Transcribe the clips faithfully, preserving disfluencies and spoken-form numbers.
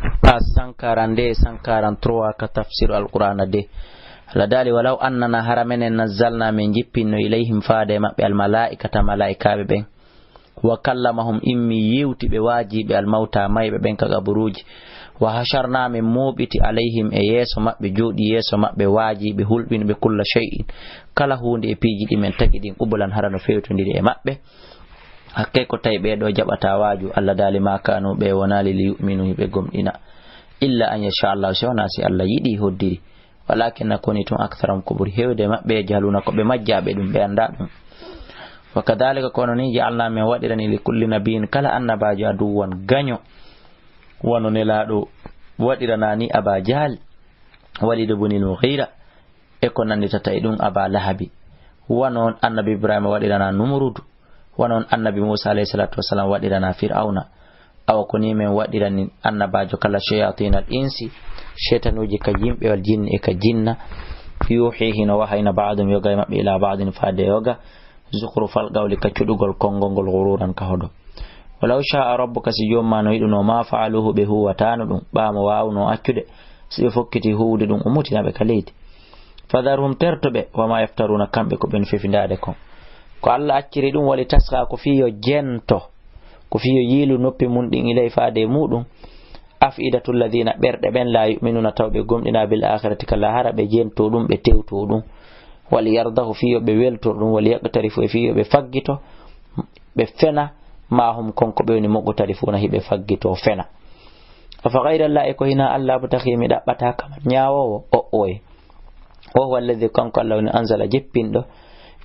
Page cent quarante-deux e cent quarante-trois ka tafsiru Alqur'aana de. Allah daali, "Walaw annana hara menen nazzalna men jippinno ilayhim faade e maɓɓe almalaa'ikata malaa'ikaaɓe ɓen. Wa kallamahum immi yewti ɓe waajiiɓe almawta mayɓe ɓen ka qaburuuji. Wa hasharna men mooɓiti alayhim e yeeso maɓɓe jooɗi yeeso maɓɓe waajiiɓe hulɓinɓe kulla shay'in kala huunde e piiji ɗi men tagi ɗin qubulan hara no fewtondiri e maɓɓe." Hakkee ko tawi ɓee ɗoo jaɓataa waaju, Allah daali, "Ma kaanu ɓe wonaali li yu'minu hiɓe gomɗina. Illa an yasha Allah, si wonaa si Allah yiɗi hoddiri. Walakinna koni tun aktharum ko ɓuri heewde maɓɓe yajhaluuna ko ɓe majjaaɓe ɗum, ɓe anndaa ɗum." Wa kadhalika ko onon ni ja'alna men waɗirani li kulli nabiyyin kala annabaajo aduwwan gaño. Wano nelaaɗo waɗiranaani Aba Jahal, Walid ibn al-Mughira, e ko nannditata e ɗum Aba Lahabi. Wano annabi Ibrahima waɗirana Numurudu. Wano on annabi Muusa alayhi salatu wassalam waɗirana Fir'awna. Awa ko ni men waɗirani annabaajo kala shayatin al insi, sheytanuuji ka yimɓe wal jinni e ka jinna. Yuhi hino wahayna ba'dum yoga e maɓɓe ila ba'din faade yoga. Zukhrufal qawli ka cuɗugol konngol ngol ghururan ka hodo. Walaw sha'a rabbuka si joom ma no yiɗuno ma fa'aluhu ɓe huwatano ɗum. Ɓaamo waawno accude si ɓe fokkiti huwude ɗum ummutina ɓe ka leydi. Fadharhum terto ɓe wa ma yaftaruna kamɓe ko ɓen fefindaade kon. Ko Allah acciri ɗum wali tasgha ko fii yo jento. Ko fii yo yiilu noppi mun ɗin ilay faade e muɗum. Afidatu alladhina ɓerɗe ɓen la yu'minuna taw ɓe gomɗina bil akhirati ka lahara ɓe jento ɗum ɓe tewto ɗum. Wali yardahu fii yo ɓe weltor ɗum wali yaqtarifu e fii yo ɓe faggito. Ɓe fena ma hum kon ko ɓe woni muqtarifuna hiɓe faggito fena. Afa ghayra Allah e ko hina Allah abtaghi mi ɗaɓɓata kaman ñaawoowo o oye. Wa huwa alladhi kanko Allah woni anzala jippinɗo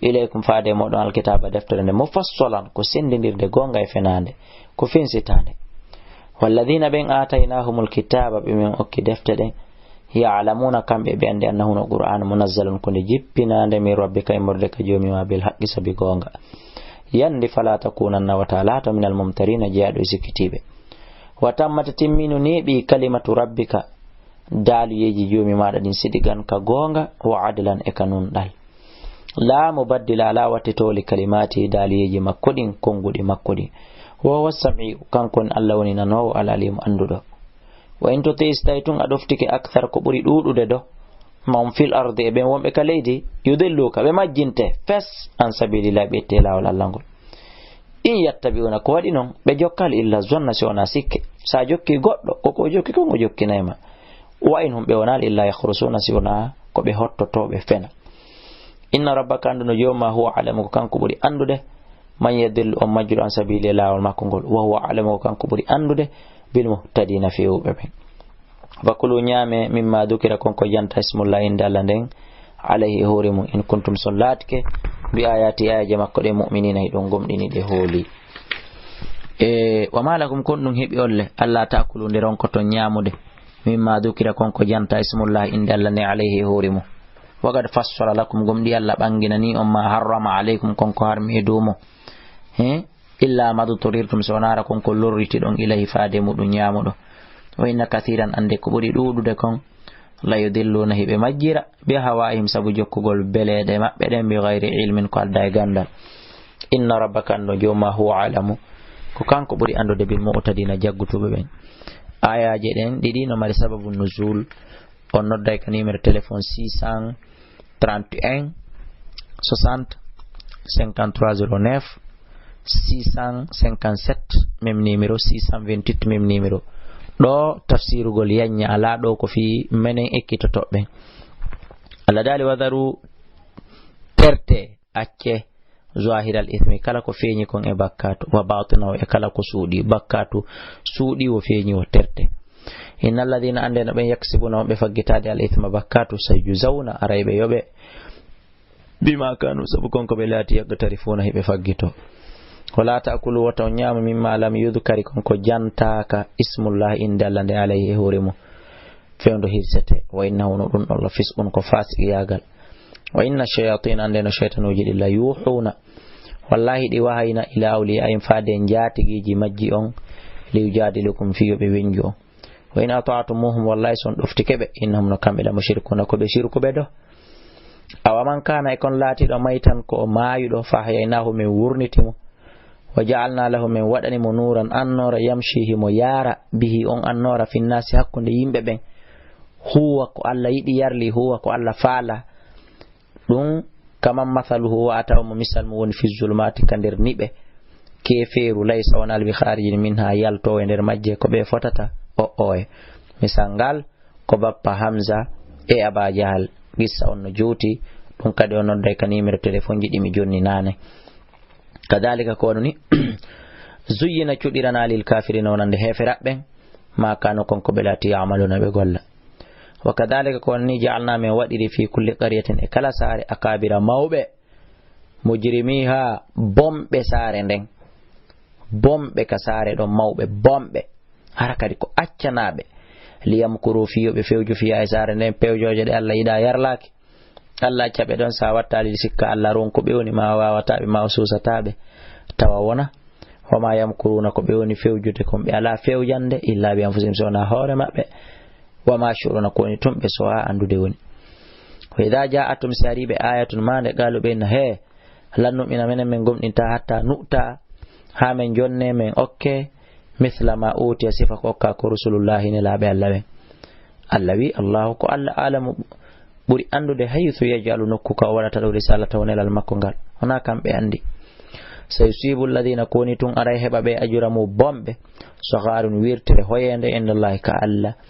ilaykum faade e moɗon alkitaba deftere nde mufassalan ko sendindirde goonga e fenaande ko fensitaande. Walladhina ɓen aataynahumul kitaba ɓe men okki defte ɗen ya'lamuna kamɓe ɓe andi annahu no qur'an munazzalun ko nde jippinaande min rabbika immorde ka joomi ma bil haqqi sabi goonga. Yandi fala takunanna wata laato minal mumtarina jeyaɗo e sikkitiiɓe. Wa tammata timminu neeɓi kalimatu rabbika daaluyeeji joomi maaɗa ɗin sidigan ka goonga wa adlan e ka nunɗal. Laa mubaddila alaa wattitoo li kalimaati daaluyeeji makko ɗin konnguɗi makko ɗin. Wa huwa samiu kanko on Allah woni nanoowo al alimu annduɗo. Wa in tuti si tawi tun a ɗoftike akthar ko ɓuri ɗuuɗude do man fil ardi e ɓen wonɓe ka leydi yudilluka ɓe majjinte fes an sabilillah ɓe itte laawol Allah ngol. In yattabi'una ko waɗi non ɓe jokkal illa zonna si wona sikke sa jokki goɗɗo koko jokki kon o jokkinay ma. Wa in hum ɓe wonaali illa yakhrusuna si wona ko ɓe hottoto ɓe fena. Inna rabbaka anduno jooma huwa alamu ko kanko ɓuri andude man yadillu on majjuɗo an sabili e laawol makko ngol wa huwa alamu ko kanko ɓuri andude bil muhtadina fewɓe ɓen. Fakulu ñaame mimma dukira kon ko janta ismullah innde Allah nden alayhi e hoore mum in kuntum son laatike bi ayati ayaje makko ɗe mu'minina hiɗon gomɗini ɗe hooli. E wa malakum kon ɗum heɓi olle Allah takulu nde ronkoton ñaamude mimma dukira kon ko janta ismullah innde Allah nde alayhi e hoore mum. Wa qad fassala lakum gomɗi Allah ɓanginani on ma harrama alaykum kon ko harmi e dow mo. He illa ma duturirtum so wonara kon ko lorritiɗon ilahi faade muɗum ñaamuɗo. Wa inna kathiran annde ko ɓuri ɗuuɗude kon la yudilluna hiɓe majjira bi hawaihim sabu jokkugol beleeɗe maɓɓe ɗen bi gayri ilmin ko alda e gandal. Inna rabbaka anndo jooma huwa alamu ko kanko ɓuri anndude bil mu'tadina jaggutuɓe ɓen. Ayaje ɗen ɗiɗi no mari sababu nuzul. On nodday ka numéro téléphone six cent trente et un soixante cinquante-trois zéro neuf, six cent cinquante-sept même numéro, six cent vingt-huit même numéro. Ɗo tafsirugol yanya ala ɗo ko fi menen ekkitotoɓe. Allah dali wadaru terte acce zahiral ismi kala ko feeñi kon e bakkatu wa batinahu e kala ko suuɗi bakkatu suuɗi wo feeñi wo terte. Inna alladhina ande no ɓen yaksibuna wonɓe faggitaade al isma bakkatu sayujzawna aray ɓe yoɓe bima kanu sabu kon ko ɓe laati yaqtarifuna hiɓe faggito. Wala taakulu wota on ñaama mimma lam yudkari kon ko jantaaka ismullahi innde Allah nde alayhi e hoore mum fewndo hirsete wa innahu no ɗum ɗon la fisqun ko fasiqiyaagal. Wa inna shayatina ande no shaytanuuji ɗi la yuuhuuna wallahi ɗi wahayna ila awliyaihim faade njaatigiiji majji on li yujadilukum fi yo ɓe weñju on. Wa in ataatumuhum wallahi so on ɗoftike ɓe innahum no kamɓe la mushrikuna ko ɓe shirkuɓe do. Awa man kana e kon laatiɗo maytan ko o maayuɗo fa ahyaynahu min wurniti mo. Wa ja'alna lahu, min waɗani mo nuuran annoora, yamshi, himo yaara, bihi, on annoora, finnaasi, hakkunde yimɓe ɓen. Huwa ko Alla yiɗi yarli, huwa ko Alla faala. Ɗum, kaman masaluhu, wa'ata on mo misal mo woni fi zulumaati ka nder niɓe. Keefeeru, laysa wonal bi khaarijin minha, yaltoowo e nder majje, ko ɓe fotata, o oye. Misal ngal, ko bappa Hamza e Aba Jahal. Qissa on no juuti, ɗum kadi o nodday ka numéro téléphone ji ɗi mi jonni naane. Kadhalika ko woni, zuyyina cuɗirana lil kafirina wonande heeferaɓe ɓen, ma kanu kon ko ɓe laati ya'maluna ɓe golla. Wa kadhalika ko woni, ja'alna min waɗiri fi kulli qaryatin e kala saare akabira mawɓe, mujrimiha bonɓe saare nden, bonɓe ka saare ɗon mawɓe bonɓe, hara kadi ko accanaɓe, liyamkuru fi yo ɓe fewju fiha e saare nden pewjooje ɗe Alla yiɗa yarlaaki. Alla acca ɓe ɗon, sa wattaali sikka Alla ronku ɓe woni ma o wawata ɓe ma o susata ɓe. Tawa wona, wa ma yamkuruna ko ɓe woni fewjude kon ɓe ala fewjande illa bi anfusihim so wona hoore maɓɓe. Wa ma yash'uruna ko woni tun ɓe sowa andude woni. Wa idha ja'atum si ari ɓe ayatun mande qalu ɓe inna he lan nu'mina menen min gomɗinta hatta nu'ta ha min jonne min okke mithla ma utiya sifa ko okka ko rusulullahi nelaaɓe Alla ɓen. Alla wi, Allahu ko Alla alamu ɓuri andude haythu yaj'alu nokku ka o waɗata ɗo risalata o nelal makko ngal. Wona kamɓe andi. Sayusibu alladhina ko woni tun aray heɓa ɓe ajura mu bonɓe. Sagharun wirtere hoyende indallahi ka Alla.